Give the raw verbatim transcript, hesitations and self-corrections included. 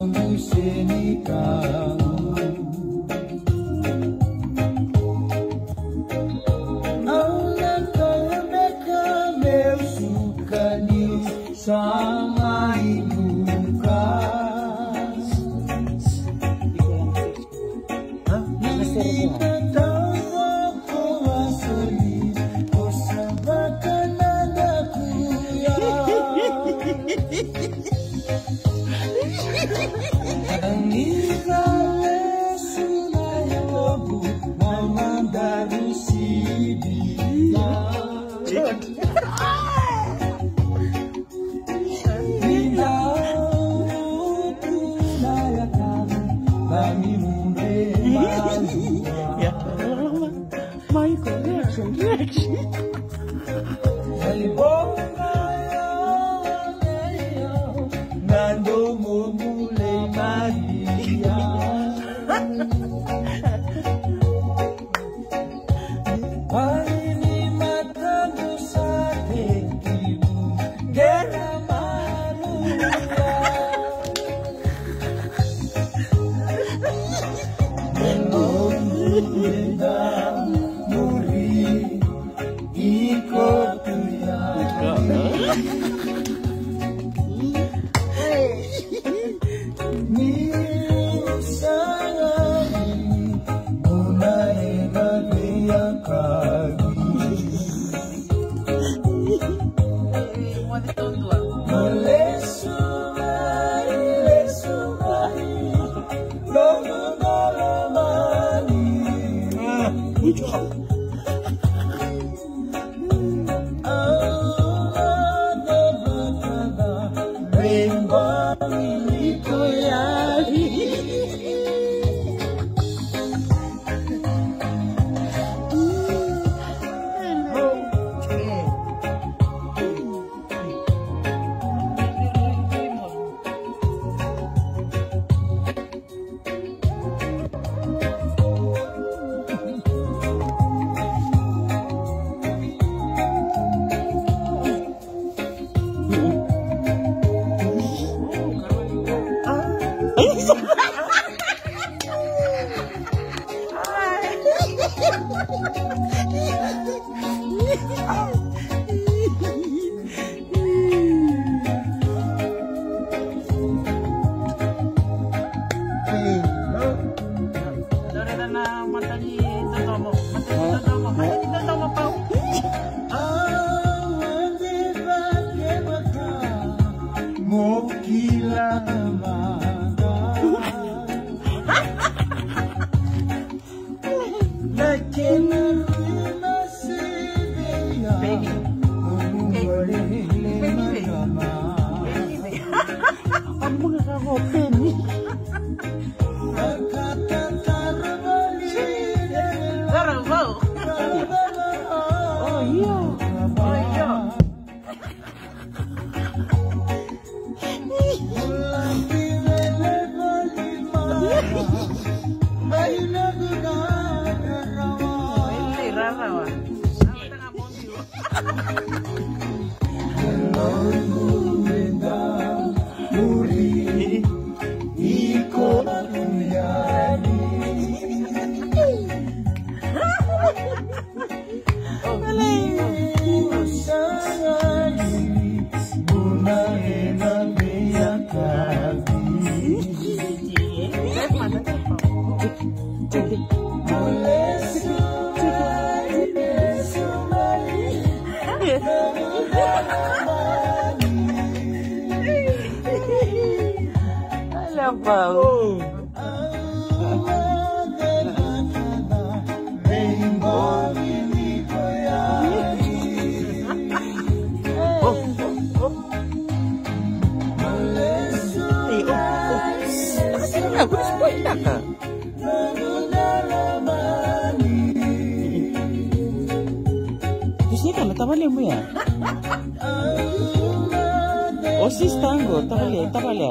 Senegal. Au na kaya beka meu suka ni sa mai buka. Michael, reaction, reaction. Lorena na mata ni dodomo, mata ni dodomo, mata ni dodomo, Pau. Mo kila mada. Baby. Baby, baby. Baby, baby. Baby, baby. Baby, baby. Oh, yeah. Oh, yeah. Olha, Paulo. Tusika na tavale muya. O sister qo, tavale, tavale.